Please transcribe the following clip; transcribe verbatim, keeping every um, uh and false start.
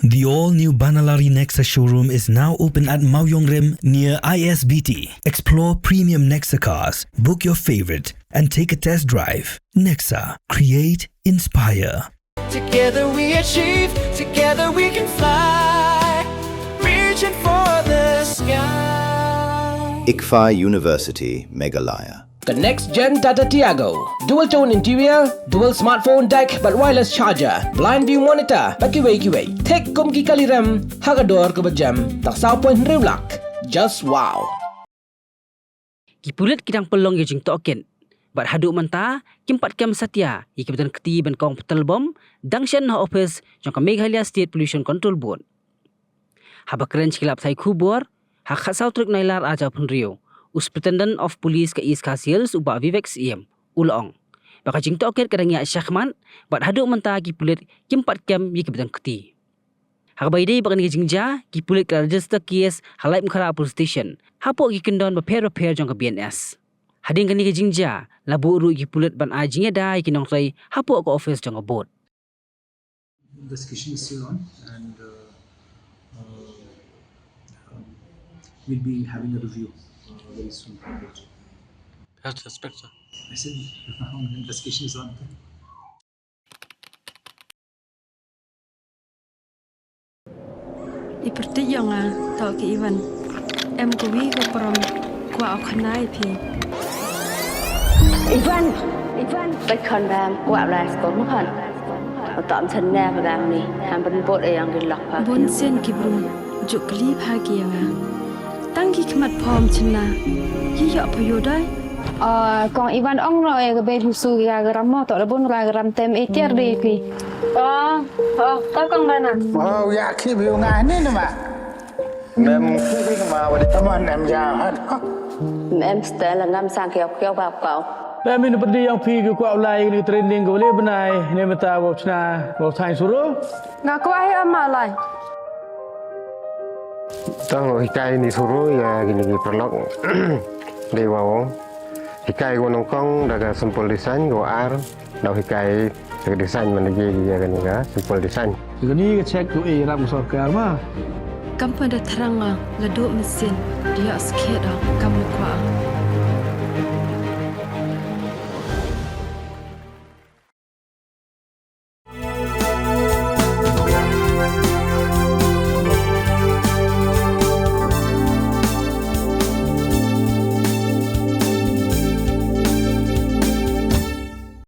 The all-new Banalari Nexa showroom is now open at Mawiongrim near I S B T. Explore premium Nexa cars, book your favorite, and take a test drive. Nexa, create, inspire. Together we achieve, together we can fly, reaching for the sky. ICFAI University, Meghalaya. The next gen Tata Tiago. Dual tone interior, dual smartphone deck bad wireless charger, blind view monitor bad kiwei kiwei. Thik kum ki kali rem ha ka dor kaba jem tang saw point hynriew lak. Just wow. Ki pulit ki dang pynlong ïa ka jingtohkit bad haduh mynta kim pat kem satia ïa kiba don kti ban kong patrol bom dang shen ha ophis jong ka Meghalaya State Pollution Control Board. Haba kren sha ki lad pathai khubor ha ka khatsaw tarik Nailar arhajar arphew hynriew, u Superintendent of Police ka East Khasi Hills, u Bah Vivek Syiem, u la ong ba ka jingtohkit ka dang ïaid shakhmat bad haduh mynta ki pulit kim pat kem ïa kiba don kti. Ha kaba ïadei bad kane ka jingjia, ki pulit ki la register case ha Laitumkhrah Police Station hapoh ki kyndon bapher bapher jong ka B N S. Hadien kane ka jingjia la buh ruh ïa ki pulit ban ai jingïada ïa ki nongtrei hapoh ka ophis jong ka board. Investigation is still on, and uh, uh, um, we'll be having a review uh, very soon. Health inspector. I said investigation is on. I pyrthei ïa nga, to ki Ivan. Em kawi ka prom, kwah u khana ïa phi. Ivan! Ivan! Peit khon bam, kwah lai sko mu khon. Uta am chen ne ba bam ni, ham ban bot e yang di lok pa. Bun sien ki bru, juk kli pha ki ïa nga. Tang ki khmat phom chen la, yi ïoh pha ïoh dai. Ah, kong Ivan ong no e ka bei husu ya garam mo, to da bun ra garam tem e tiar de pi. Oh, oh, ka kong bana. Oh, ya ki bi nga ni ni ma. Mem ki bi ma wa di. Tama nem ya ha. Mem stel ngam sang kiau kiau ba kau. Mem in pedi yang pi ki kwah ulai ni training ko le benai ni meta wa chna wa thai suru. Nga kwah ai ama lai. Tang hikai ni suru ya kini ki perlok. Dei wa ong. Hikai ko nongkong da ka simple design ko ar. Dau hikai ka design man lagi ya kani ka simple design. Kani ka check tu e ram sorkar ma. Kam pa da thrang nga la duk mesin dia skhet da kam le kwah.